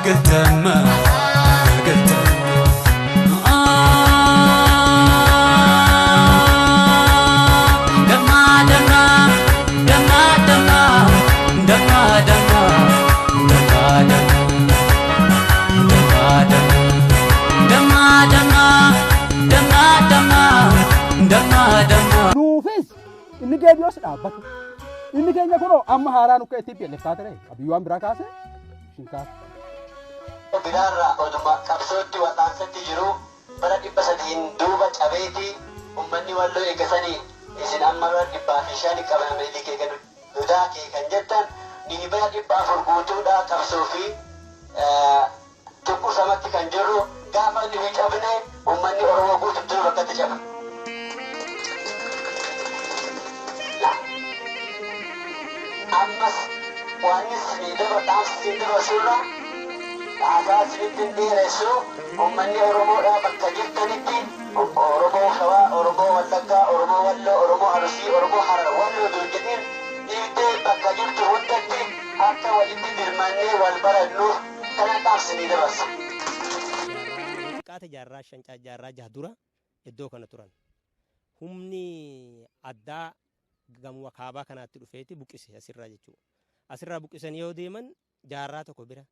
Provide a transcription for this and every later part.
قلتما قلتما دما دما دما دما دما دما دما دما دما دما دما دما دما. Nuufis inni deebi'us dhaabbatu. Inni keenya kunoo amma haaraan akka TPLF taate Abiyyuu waan biraa kaase ishin kaase. Biraarraa oduma qabsootti wal'aansatti jiru bara 300 duuba cabeetii uummanni Walloo eegasanii isin amma bara 105 qabame likee kan dudaa kee kan jettan ni bara 400 guutuudha qabsoo fi cunqursamatti kan jirru gaafa nuyi cabne uummanni Oromoo guutuutti bakkatti caba. Ammas waan isinii daba dhaamsi isin dabarsurra haasaa isinitti hin dheeressu uummanni Oromoodhaa bakka jirtanitti Oromoo Shawaa, Oromoo Wallaggaa, Oromoo Walloo, Oromoo Arsii, Oromoo Harar Walloo dur jedhin dhiibdee bakka jirtu hundatti akka walitti dirmannee wal barannuuf kana dhaamsi dabarsa. Xiqqaate jaarraa 5 jaarraa 6 dura iddoo kana turan. Humni addaa gamuma kaabaa kanaatti dhufeeti buqqise asirraa jechuudha. Asirraa buqqisanii yoo deeman jaarraa tokko bira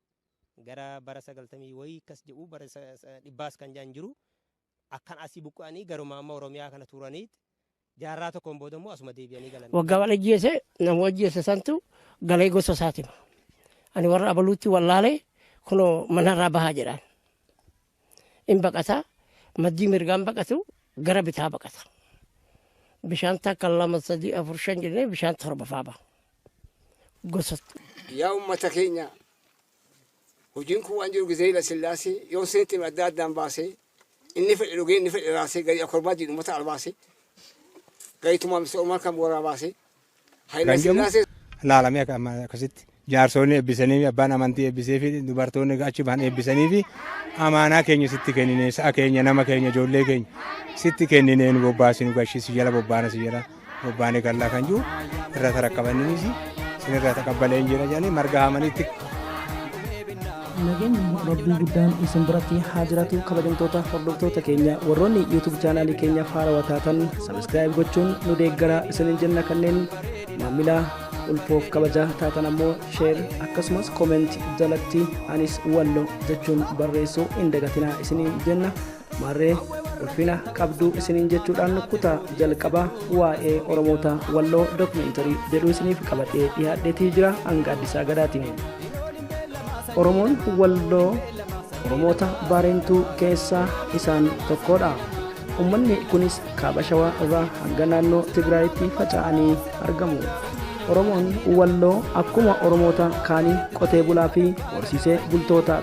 gara bara 90 wayii akkas jedhu bara 100s kan jaan jiru akkan asii buqqa'anii garuma amma Oromiyaa kana turaniit jaarraa tokkoon booda immoo asuma deebi'anii galan. Waggaa wal ajjeese nama ajjeese santu galee gosa isaatima. Ani warra abaluutti wallaalee kunoo manarraa bahaa jedhaan. In baqata maddii mirgaan baqatu gara bitaa baqata. Bishaan takka 2 3 4 5 jennee bishaan 7 faa ba'a. Gosa. Yaa uummata keenya hojiin kun waan jiru gizee Sillaasee yoon seetti adda addaan baasee inni fedhe dhugee inni fedhe raasee gadi akorbaa jedhu uummata albaasee gadi tumaa misoomaa kan booraa baasee Hayila Sillaasee. Laalamee akkasitti jaarsoonni eebbisanii abbaan amantii eebbisee fi dubartoonni achi bahan eebbisanii fi amaanaa keenya sitti kennine sa'a keenya nama keenya ijoollee keenya sitti kennine nu bobbaasinu gashii si jala bobbaana si jala bobbaane gallaa kan jiru irra tarakkabanninis sinirra taqabbalee jira jedhanii marga haamaniitti. Nageenyi Rabbii guddaan isin biratti haa jiraatu kabajamtoota hordoftoota keenya warroonni YouTube chaanaalii keenya haarawaa taatan subscribe gochuun nu deeggaraa isinin jenna kanneen maamila ulfoof kabajaa taatan ammoo share akkasumas comment jalatti anis Wallo jechuun barreessuu hin dagatinaa isinin jenna maarree ulfina qabduu isinin jechuudhaan kutaa jalqabaa waa'ee Oromoota Walloo dookumentarii jedhu isiniif qabadhee dhiyaadheetii jira hanga Addisaa Gadaatiin. Oromoon Walloo Oromoota Baareentuu keessaa isaan tokkodha. Uummanni kunis kaaba Shawaa irraa hanga naannoo Tigraayitti faca'anii argamu. Oromoon Walloo akkuma Oromoota kaanii qotee bulaa fi horsiisee bultoota.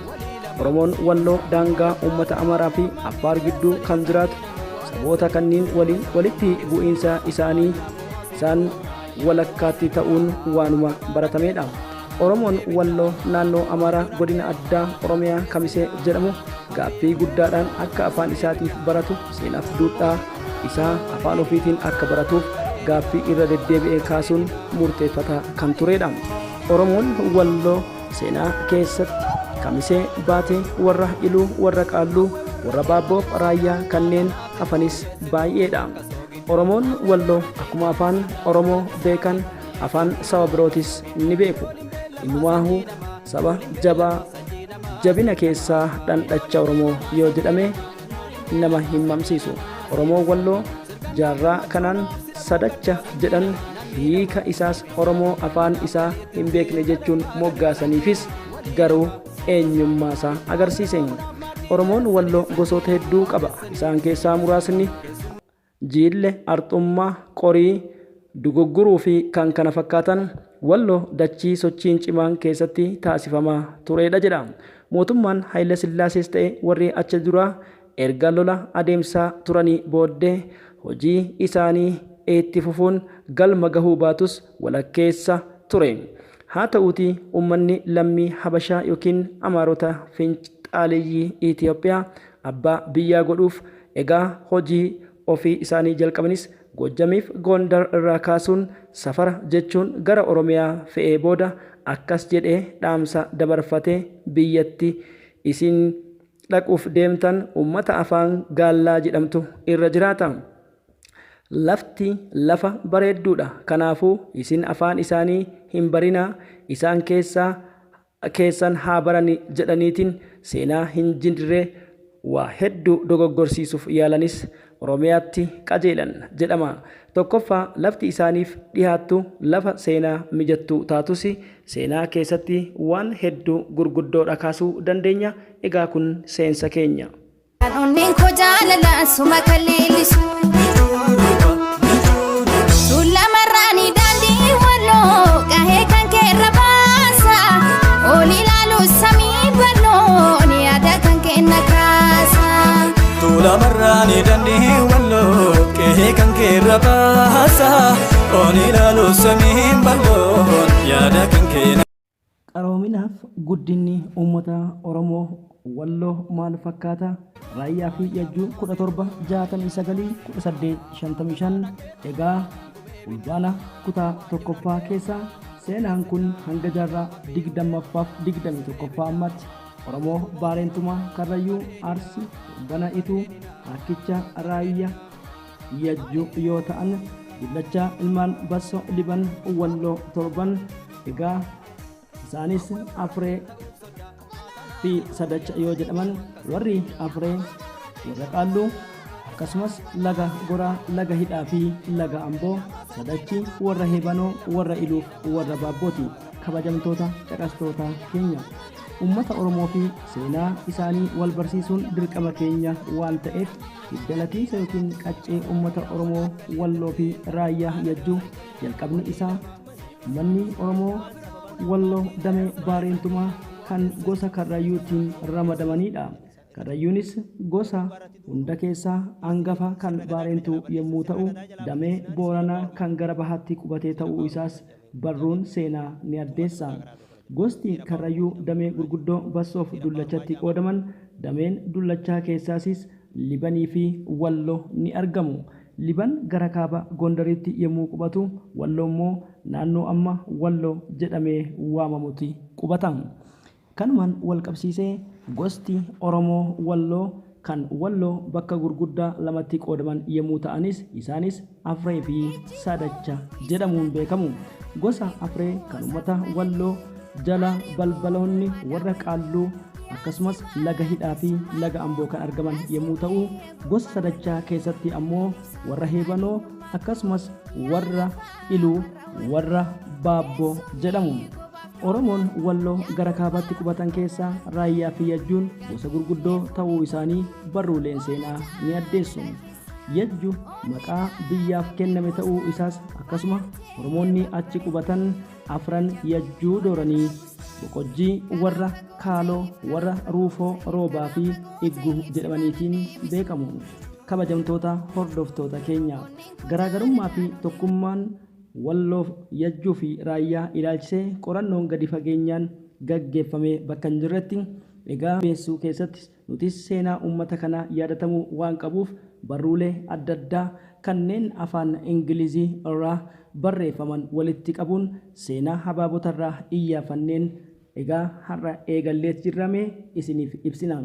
Oromoon Walloo daangaa uummata Amaaraa fi Affaar gidduu kan jiraatu saboota kanneen waliin walitti bu'iinsa isaanii isaan walakkaatti ta'uun waanuma baratamedha. Oromoon Walloo naannoo Amaaraa godina addaa Oromiyaa Kamisee jedhamu gaaffii guddaadhaan akka afaan isaatiif baratu seenaaf duudhaa isaa afaan ofiitiin akka baratuuf gaaffii irra deddeebi'ee kaasuun murteeffataa kan turedha. Oromoon Walloo seenaa keessatti Kamisee baatee warra Iluu, warra Qaalluu, warra Baabboof Raayyaa kanneen hafanis baay'eedha. Oromoon Walloo akkuma afaan Oromoo beekan afaan saba birootis ni beeku. Innumaahu saba jabaa jabina keessaa dhandhacha Oromoo yoo jedhame nama hin mamsiisu. Oromoo Walloo jaarraa kanaan sadacha jedhan hiika isaas Oromoo afaan isaa hin beekne jechuun moggaasaniifis garuu eenyummaa isaa agarsiise. Oromoon Walloo gosoota hedduu qaba. Isaan keessaa muraasni Jiille, Arxummaa, Qorii, Dugugguruu fi kan kana fakkaatan Walloo dachii sochiin cimaan keessatti taasifamaa turedha jedha. Mootummaan Haayile Sillaasees ta'e warri achi duraa erga lola adeemsaa turanii booddee hojii isaanii itti fufuun galma gahuu baatus walakkeessa ture. Haa ta'uutii uummanni lammii Habashaa yookiin Amaarota fiinxaaleeyyii Itoophiyaa abbaa biyyaa godhuuf egaa hojii ofii isaanii jalqabanis Goojjamiif Gondar irraa kaasuun safara jechuun gara Oromiyaa fe'ee booda akkas jedhee dhaamsa dabarfatee biyyatti isin dhaquuf deemtan uummata afaan Gaallaa jedhamtu irra jiraata. Lafti lafa bareedduudha. Kanaafuu isin afaan isaanii hin barinaa, isaan keessaa keessan haa barani jedhaniitiin seenaa hin jirre waa hedduu dogoggorsiisuuf yaalanis Oromiyaatti qajeelan jedhama. Tokkoffaa, lafti isaaniif dhiyaattu lafa seenaa mijattuu taatus seenaa keessatti waan hedduu gurguddoodha kaasuu dandeenya. Egaa kun seensa keenya. Kan onneen koo jaalala suma kan leellisu. Tuulamarraani daandii Walloo gahee kan keerra baasa. Ol ilaalu samii bal'oon yaada kan kenna kaasa. Tuulamarraani daandii Walloo qe'ee kan keerra baasa. Ol ilaalu samiin bal'oon yaada kan kenna. Qaroominaaf guddinni uummata Oromoo Walloo maal fakkaata? Raayyaa fi Yajjuu 1769 1855. Egaa Fulbaana kutaa tokkoffaa keessa seenaan kun hanga jaarraa 20ffaaf 21ffaa ammaatti Oromoo Baareentumaa, Karrayyuu, Arsi, Bana Ituu, Hakkicha, Raayyaa, Yajjuu yoo ta'an, Dullacha, ilmaan Basso, Liban, Walloo torban. Egaa isaanis Afree fi Sadacha yoo jedhaman, warri Afree warra Qaalluu, akkasumas Laga Goraa, Laga Hidhaa fi Laga Amboo, Sadachi warra Heebanoo, warra Iluuf warra Baabbooti. Kabajamtoota caqastoota keenya, ummata Oromoo fi seenaa isaanii wal barsiisuun dirqama keenya waan ta'eef, hidda yookiin qaccee ummata Oromoo Walloo fi Raayyaa Yajjuu jalqabni isaa manni Oromoo Walloo damee Baareentumaa kan gosa Karrayyuutiin ramadamanidha. Karrayyuunis gosa hunda keessaa hangafa kan Baareentuu yommuu ta'u, damee Booranaa kan gara bahaatti qubatee ta'uu isaas barruun seenaa ni addeessa. Gosti Karrayyuu damee gurguddoo Bassoof Dullachatti qoodaman. Dameen Dullachaa keessaasis Libanii fi Walloo ni argamu. Liban gara kaaba Gondaritti yommuu qubatu, Walloo immoo naannoo amma Walloo jedhamee waamamutti qubata. Kanumaan wal qabsiisee gosti Oromoo Walloo kan Walloo bakka gurguddaa lamatti qoodaman yommuu ta'anis, isaanis Afree fi Sadacha jedhamuun beekamu. Gosa Afree kan uummata Walloo jala balbaloonni warra Qaalluu, akkasumas Laga Hidhaa fi Laga Amboo kan argaman yommuu ta'u, gosa Sadachaa keessatti ammoo warra Heebanoo, akkasumas warra Iluu, warra Baabboo jedhamu. Oromoon Walloo gara kaabaatti qubatan keessaa Raayyaa fi Yajjuun gosa gurguddoo ta'uu isaanii barruuleen seenaa ni addeessu. Yajju maqaa biyyaaf kenname ta'uu isaas, akkasuma Oromoonni achi qubatan afran Yajjuu dooranii Boqojjii, warra Kaaloo, warra Ruufoo Roobaa fi Igguu jedhamaniitiin beekamu. Kabajamtoota hordoftoota keenya, garaagarummaa fi tokkummaan Walloof Yajjuu fi Raayyaa ilaalchisee qorannoon gadi fageenyaan gaggeeffamee bakka hin jirretti, egaa beessuu keessatti nutis seenaa uummata kanaa yaadatamuu waan qabuuf barruulee adda addaa kanneen afaan Ingilizii irraa barreeffaman walitti qabuun seenaa habaabotarraa iyyaafanneen egaa har'a eegalleet jirramee isiniif ibsina.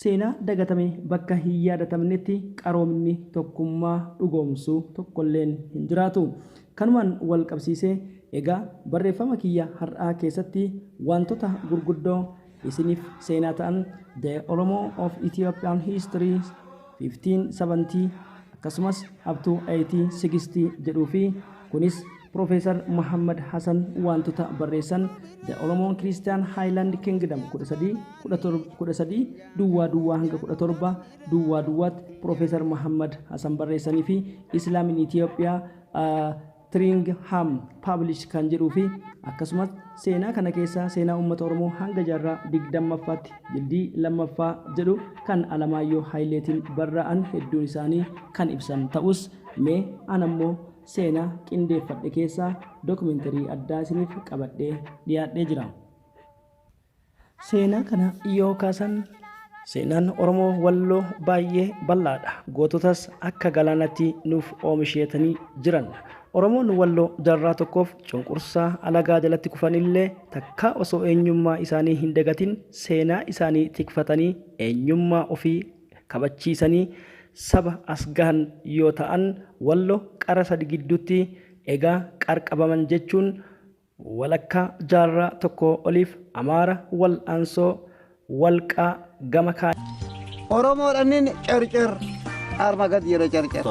Seenaa dagatame bakka hin yaadatamnetti qaroomni tokkummaa dhugoomsu tokkolleen hin jiraatu. Kanumaan wal qabsiisee egaa barreeffama kiyya har'aa keessatti wantoota gurguddoo isiniif seenaa ta'an The Oromo of Ethiopian History 1570 akkasumas up to 1860 jedhuu fi kunis Profeesar Muhammad Hassan wantoota barreessan, The Oromo Christian Highland Kingdom 13 13 duwwaa duwwaa hanga 17 duwwaa duwwaatti Profeesar Muhammad Hassan barreessanii fi Islam in Ethiopia Tringham Publish kan jedhuu fi akkasumas seenaa kana keessa seenaa uummata Oromoo hanga jaarraa 20ffaatti jildii lammaffaa jedhu kan Alamaayyoo Hayileetiin barraa'an hedduun isaanii kan ibsan ta'us, mee anammoo seenaa qindeeffadhe keessaa dookumentarii addaa isiniif qabadhee dhiyaadhee jira. Seenaa kana yoo kaasan Seenaan Oromoo Walloo baay'ee bal'aadha. Goototas akka galaanatti nuuf oomisheetanii jiran. Oromoon Walloo jaarraa tokkoof cunqursaa alagaa jalatti kufanillee takkaa osoo eenyummaa isaanii hin dagatin seenaa isaanii tikfatanii eenyummaa ofii kabachiisanii saba as gahan yoo ta'an Wallo qara sadi gidduutti egaa qarqabaman jechuun walakkaa jaarraa tokkoo oliif Amaara wal'aansoo walqaa gama kaa. Oromoodhanin cercer arma gad jira cercer.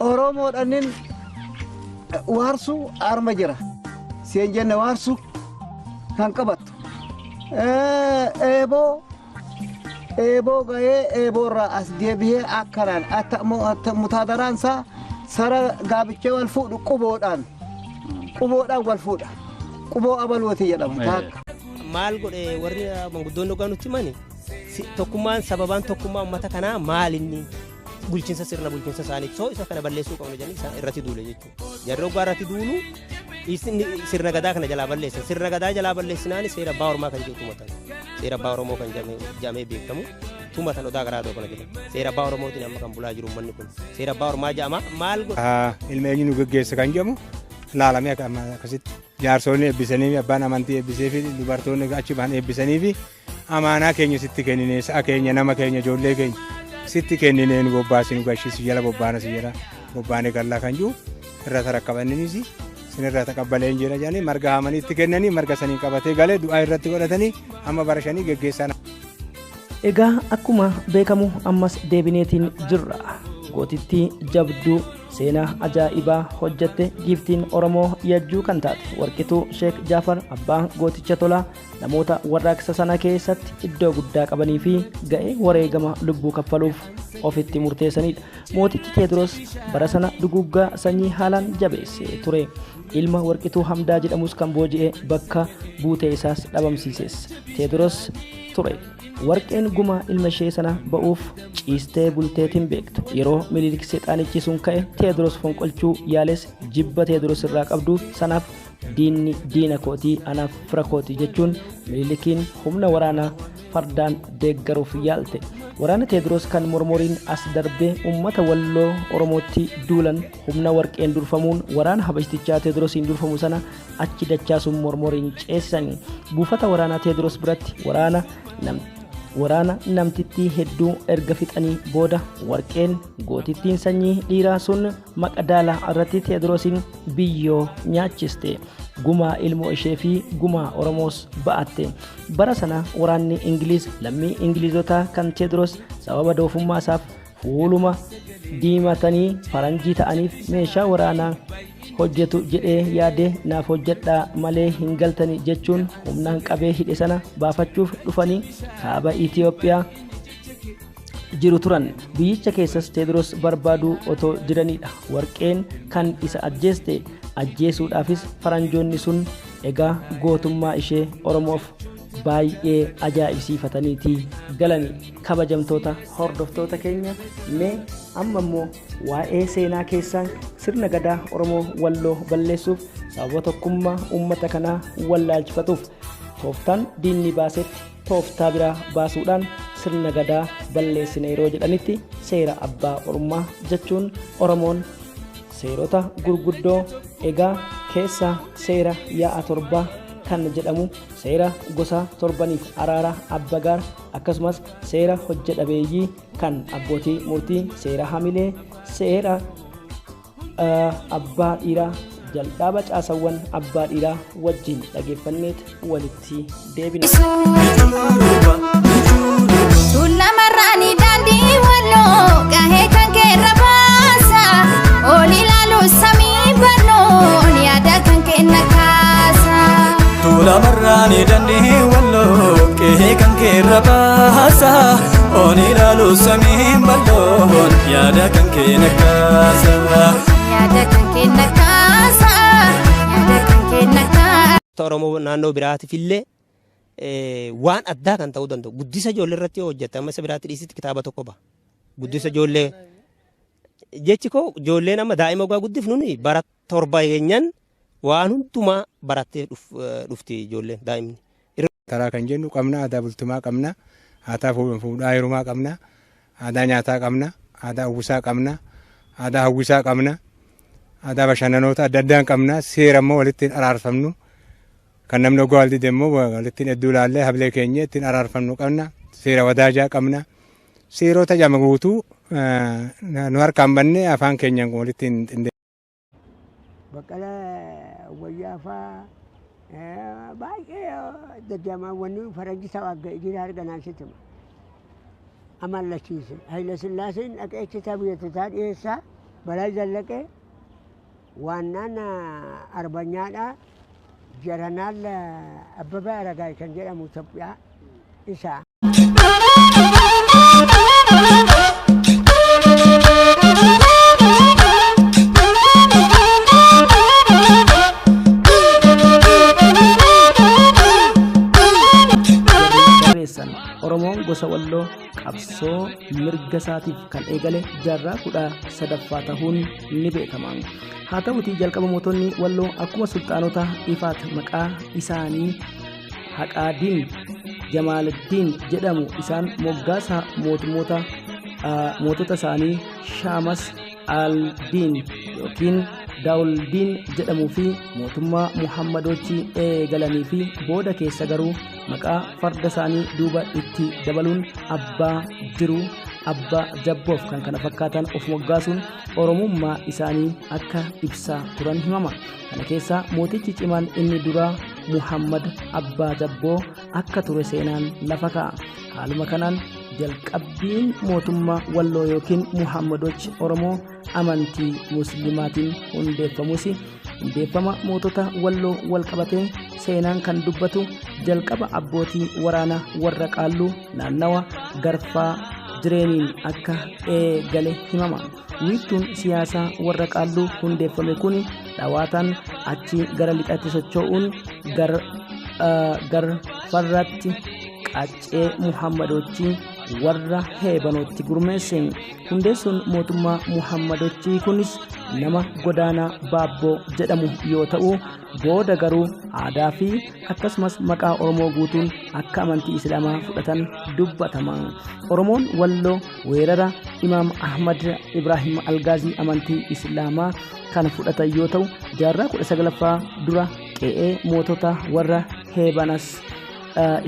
Oromoodhanin waarsu arma jira. Seen jenne waarsu kan qabattu. Eeboo eeboo gahee eeboo irraa as deebihee akkanaan mutaadaraan isaa sara gaabichee wal fuudhu quboodhaan quboodhaan wal fuudha. Quboo abaluuti jedhama taakka. Maal godhe warri manguddoonni dhugaa nutti himani tokkummaan sababaan tokkummaa uummata kanaa maal inni bulchiinsa sirna bulchiinsa isaanii soo isa kana balleessuu qabna jedhanii isaan irratti duule jechuudha. Jarri hoggaa irratti duulu sirna gadaa kana jalaa balleessan. Sirna gadaa jalaa balleessinaan seera abbaa ormaa kan jedhu tumatan. Seera abbaa Oromoo kan jedhamee beekamu tumatan odaa garaa kana jedhamu. Seera abbaa Oromootiin amma kan bulaa jiru uummanni kun. Seera abbaa ormaa jedhama maal godhe. Ilma eenyu nu geggeessa kan jedhamu laalamee akkasitti jaarsoonni eebbisanii fi abbaan amantii eebbisee fi dubartoonni achi bahan eebbisanii fi amaanaa keenya sitti kennine sa'a keenya nama keenya ijoollee keenya sitti kennine nu bobbaasi nu gashiisi jala bobbaana si jala bobbaane gallaa kan jiru irra tarakkabanninis sinirraa taqabbaleen jira jedhanii marga haamanii itti kennanii marga sanii qabatee galee du'aa irratti godhatanii amma bara shanii geggeessaa. Egaa akkuma beekamu ammas deebineetiin jirra. Gootittii jabduu seenaa ajaa'ibaa hojjette giiftiin Oromoo yajjuu kan taate Warqituu Sheek Jaafar abbaa gooticha tolaa namoota warraaqsa sana keessatti iddoo guddaa qabanii fi ga'ee wareegama lubbuu kaffaluuf ofitti murteessanidha. Mootichi Teediroos bara sana duguuggaa sanyii haalaan jabeessee ture. Ilma Warqituu Hamdaa jedhamus kan booji'e bakka buutee isaas dhabamsiises Teediroos ture. Warqeen gumaa ilma ishee sana ba'uuf ciistee bulteetiin beektu. Yeroo Minilik seexaanichi sun ka'e Teediroos fonqolchuu yaales jibba Teediroos irraa qabdu sanaaf diinni diina kootii anaaf fira kootii jechuun Minilikiin humna waraanaa fardaan deeggaruuf yaalte. Waraana Teediroos kan mormoriin as darbee uummata Walloo Oromootti duulan humna warqeen durfamuun waraana habashtichaa Teediroosiin durfamu sana achi dachaasuun mormoriin ceesisani. Buufata waraanaa Teediroos biratti waraana namtittii hedduu erga fixanii booda warqeen gootittiin sanyii dhiiraa sun maqdaalaa irratti Teediroosiin biyyoo nyaachiste. Gumaa ilmoo ishee fi gumaa Oromoos ba'atte. Bara sana waraanni Ingiliz lammii Ingilizotaa kan Teediroos sababa doofummaa isaaf fuuluma diimatanii faranjii ta'aniif meeshaa waraanaa hojjetu jedhee yaadee naaf hojjedhaa malee hin galtani jechuun humnaan qabee hidhe sana baafachuuf dhufanii kaaba Itiyoophiyaa jiru turan. Biyyicha keessas Teediroos barbaaduu otoo jiranidha. Warqeen kan isa ajjeeste ajjeesuudhaafis faranjoonni sun egaa gootummaa ishee Oromoof baay'ee ajaa'ibsiifataniiti galani. Kabajamtoota hordoftoota keenya mee amma immoo waa'ee seenaa keessaa sirna gadaa Oromoo Walloo balleessuuf sababa tokkummaa uummata kanaa wallaalchifatuuf tooftaan diinni baasetti tooftaa biraa baasuudhaan sirna gadaa balleessine yeroo jedhanitti seera abbaa ormaa jechuun Oromoon seerota gurguddoo egaa keessaa seera yaa'a torbaa kan jedhamu seera gosa torbaniif araara abbagaar akkasumas seera hojja dhabeeyyii kan abbootii murtii seera hamilee seera abbaa dhiiraa jalqaba caasawwan abbaa dhiiraa wajjin dhageeffanneet walitti deebina. Tuulamarraani daandii walloo gahee kan keerra baasa ol ilaalu samii bal'oon yaada kan kenna kaasa. Tuulamarraani daandii walloo qe'ee kan keerra baasa ol ilaalu samii bal'oon yaada kan kenna kaasa. Yaada kan kenna kaasa. Yaada kan kenna kaasa. Oromoo naannoo biraatiif illee waan addaa kan ta'uu danda'u guddisa ijoollee irratti yoo hojjette amma isa biraatti dhiisitti kitaaba tokko ba'a. Guddisa ijoollee jechi koo ijoolleen amma daa'ima ogaa guddifnu nuyi bara torba keenyan waan hundumaa barattee dhufti ijoolleen daa'imni. Taraa kan jennu qabna aadaa bultumaa qabna. Aadaa fuudhaa heerumaa qabna. Aadaa nyaataa qabna. Aadaa uwwisaa qabna. Aadaa hawwisaa qabna. Aadaa bashannanoota adda addaan qabna. Seera immoo walitti araarfamnu. Kan namni oggaa wal dide immoo walitti hedduu ilaallee hablee keenya ittiin araarfamnu qabna. Seera wadaajaa qabna. Seerota jama guutuu nu harkaan banne afaan keenyaan walitti hin xindee. Baqqala wayyaa faa baay'ee jajjamaawwan faranji tawaagga jira arganaan sittuma. Amallachiise. Hayila Sillaaseen dhaqee achi biyyoota dhiyeessaa Balaa Zallaqee waannaan arbanyaadhaa Jaranaal Abbabaa Aragaay kan jedhamu Itoophiyaa isaa. Barreessan Oromoon gosa Walloo qabsoo mirga isaatiif kan eegale jaarraa 13ffaa tahuun ni beekama. Haa ta'utii jalqaba mootonni Walloo akkuma sulxaanota Ifaat maqaa isaanii Haqaadiin Jamaaladdiin jedhamu isaan moggaasa mootummoota mootota isaanii Shaamas Aldiin yookiin Daawuldiin jedhamuu fi mootummaa Muhammadochi eegalanii fi booda keessa garuu maqaa farda isaanii duuba itti dabaluun abbaa jiruu abbaa jabboof kan kana fakkaatan of moggaasuun Oromummaa isaanii akka ibsaa turan himama. Kana keessaa mootichi cimaan inni duraa Muhammad Abbaa Jabboo akka ture seenaan lafa kaa'a. Haaluma kanaan jalqabbiin mootummaa Walloo yookiin Muhammadochi Oromoo amantii Muslimaatiin hundeeffamus hundeeffama mootota Walloo wal qabatee seenaan kan dubbatu jalqaba abbootii waraana warra Qaalluu naannawa Garfaa Jireeniin akka eegale himama. Wiirtuun siyaasaa warra Qaalluu hundeeffame kun dhawaataan achi gara lixaatti socho'uun Garfarratti qaccee Muhammadochi warra Heebanootti gurmeesse. Hundeessuun mootummaa Muhammadochi kunis nama Godaanaa Baabboo jedhamu yoo ta'u, booda garuu aadaa fi akkasumas maqaa Oromoo guutuun akka amantii Islaamaa fudhatan dubbatama. Oromoon Walloo weerara Imaam Ahmad Ibraahim Algaazii amantii Islaamaa kan fudhatan yoo ta'u, jaarraa 19ffaa dura qe'ee mootota warra Heebanas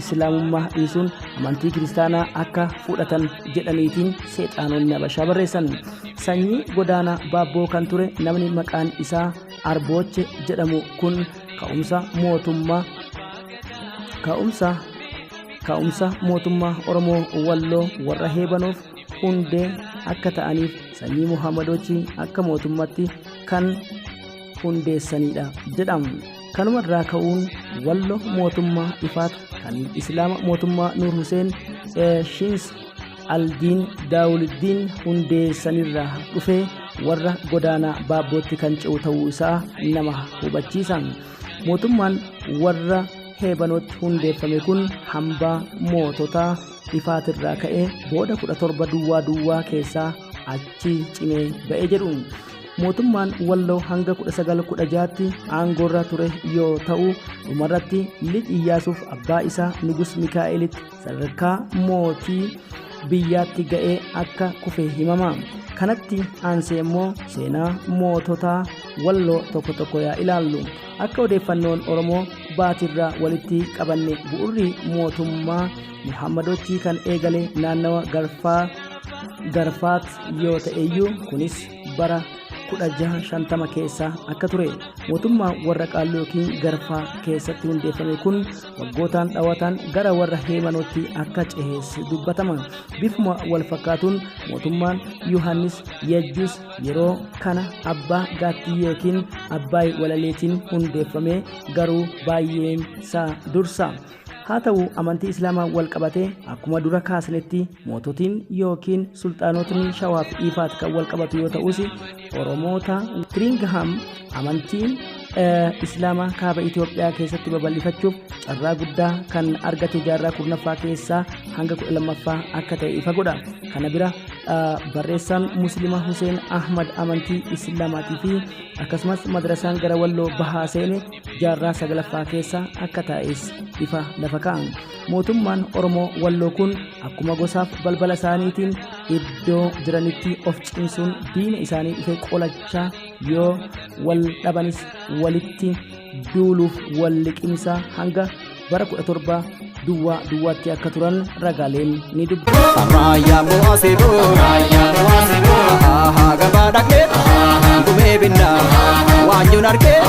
Islaamummaa dhiisuun amantii kiristaanaa akka fudhatan jedhaniitiin seexaanonni Habashaa barreessan. Sanyii Godaanaa Baabboo kan ture namni maqaan isaa Arbooche jedhamu kun ka'umsa mootummaa ka'umsa ka'umsa mootummaa Oromoo Walloo warra Heebanoof hundee akka ta'aniif sanyii Muhammadochi akka mootummaatti kan hundeessanidha jedhama. Kanuma irraa ka'uun Wallo mootummaa Ifaat kan Islaama mootummaa Nuur Huseen Shiins Aldiin Daawuliddiin hundeessanirraa dhufee warra Godaanaa Baabbootti kan ce'u ta'uu isaa nama hubachiisa. Mootummaan warra Heebanootti hundeeffame kun hambaa moototaa Ifaatirraa ka'ee booda 17 duwwaa duwwaa keessaa achi cimee ba'e jedhu. Mootummaan Walloo hanga 1916tti aangoorra ture yoo ta'u, dhumarratti Lij Iyyaasuuf abbaa isaa Nugus Mikaa'elitti sadarkaa mootii biyyaatti ga'ee akka kufe himama. Kanatti aansee immoo seenaa moototaa Walloo tokko tokko yaa ilaallu. Akka odeeffannoon Oromoo Baatirraa walitti qabanne bu'urri mootummaa Muhammadochii kan eegale naannawa Garfaa Garfaat yoo ta'eyyuu, kunis bara 1650 keessa akka ture. Mootummaa warra Qaalluu yookiin Garfaa keessatti hundeeffame kun waggootaan dhawataan gara warra Heemanootti akka cehees dubbatama. Bifuma wal fakkaatuun mootummaan Yohaannis Yajjus yeroo kana abbaa Gaattiyyee yookiin Abbaay Walaleetiin hundeeffame garuu baay'een isaa dursa. Haa ta'u amantii Islaamaa wal qabatee akkuma dura kaasnetti moototiin yookiin sulxaanotni Shawaa fi Ifaat kan wal qabatu yoo ta'us, Oromoota Tiriingham amantiin Islaamaa kaaba Itoophiyaa keessatti babal'ifachuuf carraa guddaa kan argate jaarraa 10ffaa keessaa hanga 12ffaa akka ta'e ifa godha. Kana bira Barreessaan Musliima Huseen Ahmad amantii Islaamaatii fi akkasumas madrasaan gara Walloo bahaa seene jaarraa saglaffaa keessa akka taa'es ifa lafa kaa'an. Mootummaan Oromoo Walloo kun akkuma gosaaf balbala isaaniitiin iddoo jiranitti of cimsuun diina isaanii dhufe qolachaa yoo wal dhabanis walitti duuluuf wal liqimsaa hanga bara 17 duwwaa duwwaatti akka turan ragaaleen ni dubbatu. Raayyaa bu'aasiboo raayyaa bu'aasiboo haa gabaa dhaqee gumee binnaa waanjuun argee.